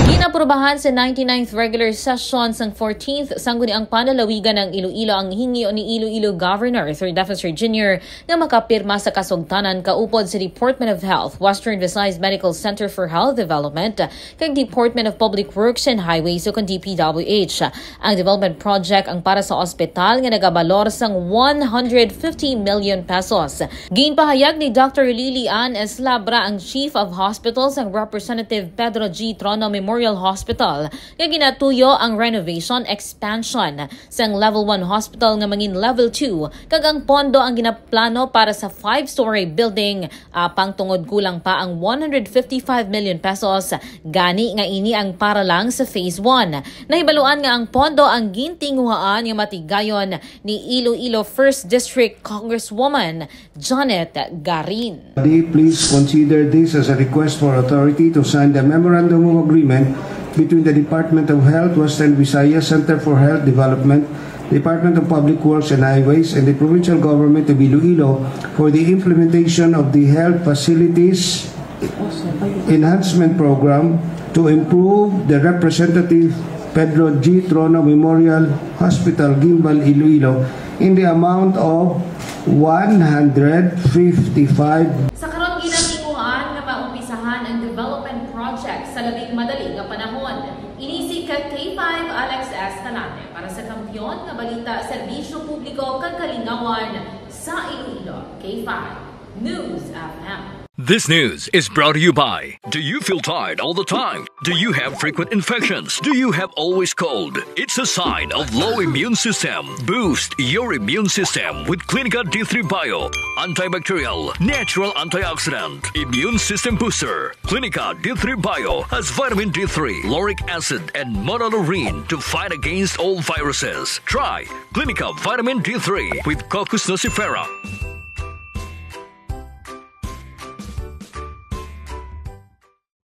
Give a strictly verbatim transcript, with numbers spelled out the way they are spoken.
Ginaprubahan sa ninety-ninth regular session sang fourteenth Sangguniang Panlalawigan ng Iloilo ang hingyo ni Iloilo Governor Third Officer Junior nga makapirma sa kasugtanan kaupod sa Department of Health, Western Visayas Medical Center for Health Development, kag Department of Public Works and Highways o kon D P W H. Ang development project ang para sa ospital nga nagabalor sang one hundred fifty million pesos. Ginpahayag ni Doctor Lily Ann Eslabra, ang Chief of Hospital sang Representative Pedro G. Trono Memorial Hospital, nga ginatuyo ang renovation expansion sang Level one Hospital nga mangin Level two, kag ang pondo ang ginaplano para sa five-story building, apang tungod kulang pa ang one hundred fifty-five million pesos, gani nga ini ang para lang sa Phase one. Nahibaluan nga ang pondo ang gintinguhaan nga matigayon ni Iloilo First District Congresswoman Janet Garin. Body, please consider this as a request for authority to sign the Memorandum of Agreement between the Department of Health, Western Visayas Center for Health Development, Department of Public Works and Highways, and the Provincial Government of Iloilo for the implementation of the Health Facilities Enhancement Program to improve the Representative Pedro G. Trono Memorial Hospital, Guimbal, Iloilo, in the amount of one hundred fifty-five. Sa karon, ginatinguhaan nga maumpisahan ang development project sa labing madali nga panahon. Ini si K five Alex Escalante para sa Kampiyon nga Balita, Serbisyo Publiko kag Kalingawan sa Iloilo. K five News F M. This news is brought to you by. Do you feel tired all the time? Do you have frequent infections? Do you have always cold? It's a sign of low immune system. Boost your immune system with Clinica D three Bio. Antibacterial, natural antioxidant, immune system booster. Clinica D three Bio has vitamin D three, lauric acid, and monolaurin to fight against all viruses. Try Clinica Vitamin D three with Cocos nucifera.